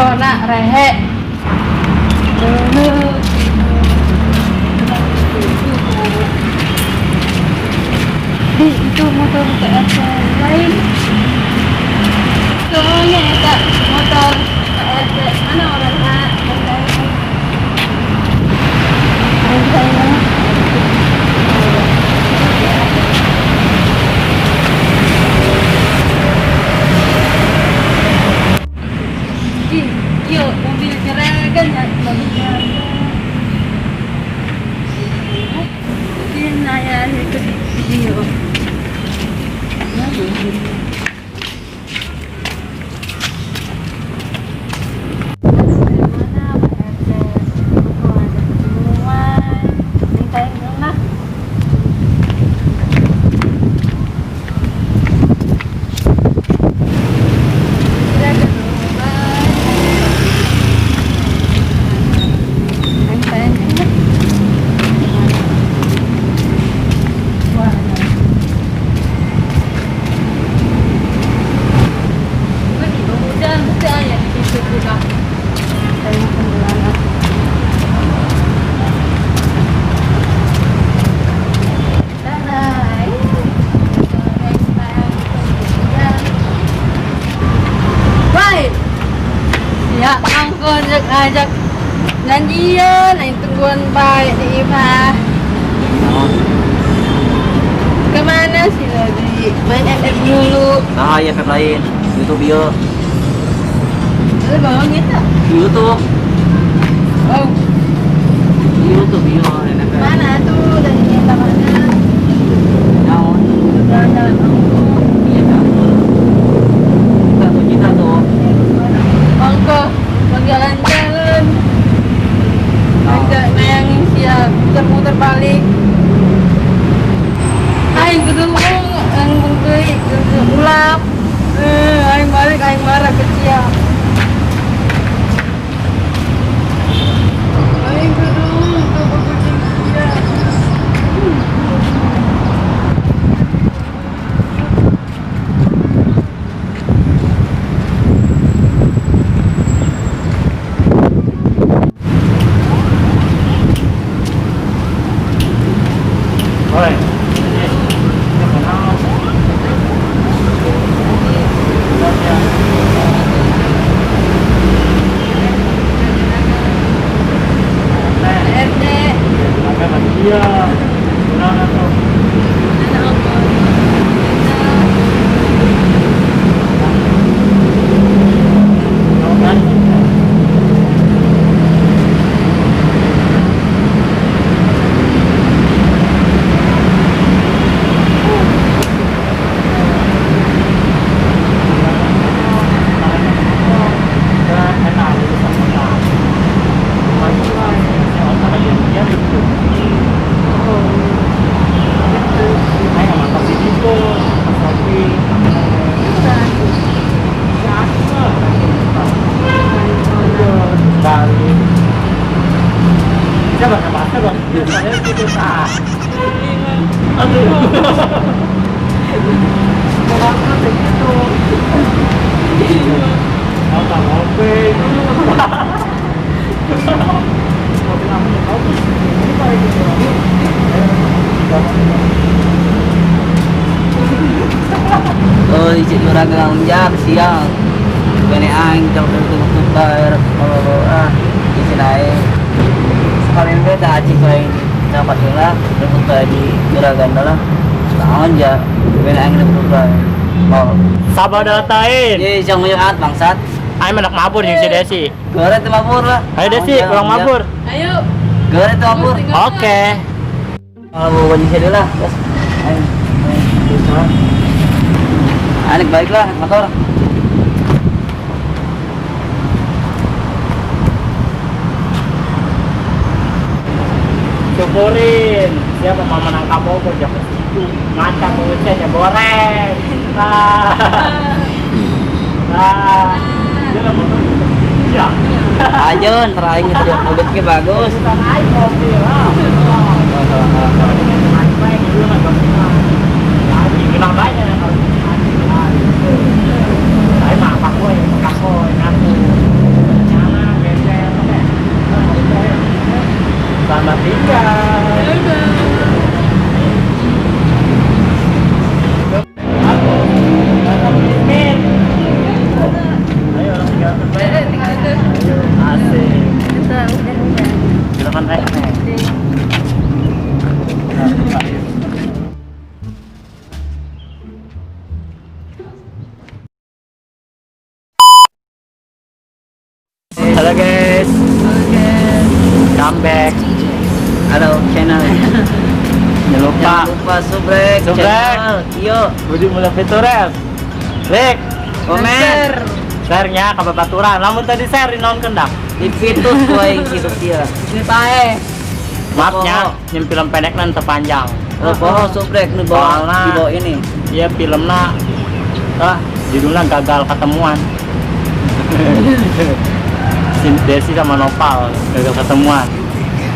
Motorna rehe. Di itu motor PRT lain. Soalnya eta motor PRT mana orangna? Ayo saya. Ih, yuk mobil jeragan ya, mobil jeragan. Mungkin ayah itu di video. Mana Pak RT? Kok ada ketemuan? Minta lah. Jeragan rumah. Minta lah. Wah, udah, mesti aya di situ juga. Saya penjualan. Dadah. Bye. Ya, angkon ajak janjian, aing tungguan bae di imah. Naon? Kemana sih lagi? Main FF dulu. Nah, ya FF lain. YouTube ieu. Lu bohong gitu? YouTube. Oh, YouTube ieu FF. Mana tuh dari kita mana? Naon? Jalan-jalan ongkoh. Iya kan. Kita tuh kita tuh. Ongkoh, mau jalan-jalan. Agak nayangin siap, muter-muter balik. Aing kudu ang bungkui, kudu ulap. Eh, aing balik, aing marah ke sia. Aing kudu tuh kucing sia. Oi. Ya kenal. RT, Ada dia. Kenal tuh. anak ongkoh. Kenal kan? Aduh. Mau aku gitu. Mau tak ngopi. Kopi kamu tahu. Ini paling gitu. Oh, isi juragan lonjak siang. Bene aing jam tutup oh ah isi naik. Sekalian ge tah acik aing dapat heula rebut bae di juragan lah. Naon ja bene aing rebut bae. Oh. Sabar datain. Ye, jangan banyak bangsat. Aing menak mabur jeung si Desi. Gore teu mabur lah. Ayo Desi, ulang mabur. Ayo. Gore teu mabur. Oke. Kalau mau wajib saya lah, gas. Ayo. Ayo balik lah motor. Syukurin. Siapa mau menang kamu kok jangan situ. Mata mulutnya goreng. Nah. Nah. Dia lah motor. Ya. Ayo, ntar aing itu mobilnya bagus. Aing mobil lah. Selamat tinggal. Ayo, 300. Asik. Kita udah. Silakan naik. Halo guys, Oke. come back. Halo channel. Jangan lupa Jangan lupa subrek channel. Iyo, Budi Mulya Fitures. Like, komen. Share-nya ke babaturan. Lamun tadi share di naon kendang. Di fitus gue hidup dia. Ini pae. Maafnya, yang film pendek nan terpanjang. Oh, bohong subrek nih bawah Soalnya- di bawah ini. Iya filmnya judulnya gagal ketemuan. Si Desi sama Nopal gagal ketemuan.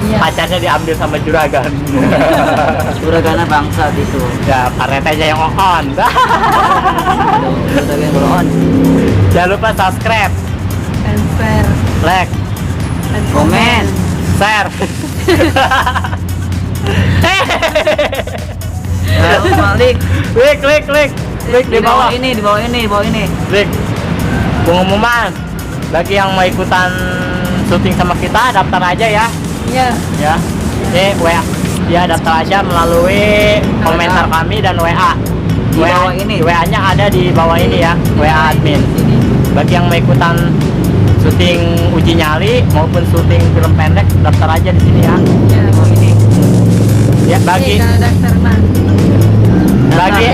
Iya. Pacarnya diambil sama juragan. Juragana bangsa itu. Ya, Pak aja yang on. Juragan on. Jangan lupa subscribe, And share. like, And Komen. share. Jangan lupa like. Klik, klik, klik. Klik di bawah. Ini, di bawah ini, di bawah ini. Klik. Pengumuman. Bagi yang mau ikutan syuting sama kita, daftar aja ya. Iya. Ya. Ini WA. Ya, daftar aja melalui komentar kami dan WA. Di bawah ini. WA-nya ada di bawah ini ya, WA admin. Sini. Bagi yang mau ikutan syuting uji nyali maupun syuting film pendek, daftar aja di sini ya. Iya. Di bawah ini. Ya, bagi Ini kalau daftar mah. bagi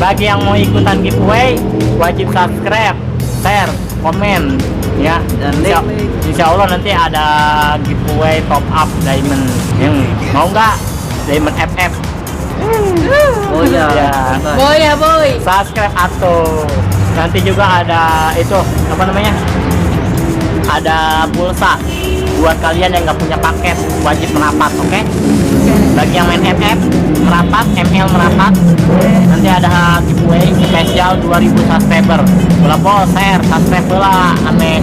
bagi yang mau ikutan giveaway wajib subscribe, share, komen ya. Dan like. Insya Allah nanti ada giveaway top up diamond. Yang mau nggak diamond FF? Oh iya. Ya. Boy ya boy. Subscribe atau nanti juga ada itu apa namanya? Ada pulsa buat kalian yang nggak punya paket wajib merapat, oke? Oke. Bagi yang main FF merapat, ML merapat, nanti ada giveaway spesial 2000 subscriber. Bola share, subscribe lah, ame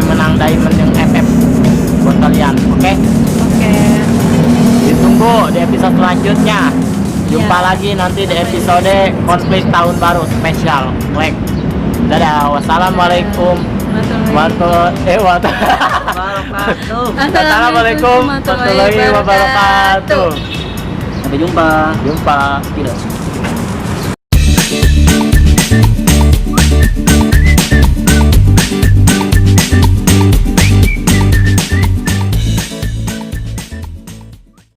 menang diamond yang FF buat kalian, oke? Oke. Ditunggu di episode selanjutnya. Jumpa Iya. lagi nanti di episode konflik tahun baru spesial. Like. Dadah. Wassalamualaikum warahmatullahi Wabarakatuh. Wassalamualaikum warahmatullahi wabarakatuh. Sampai jumpa. Jumpa. Tidak.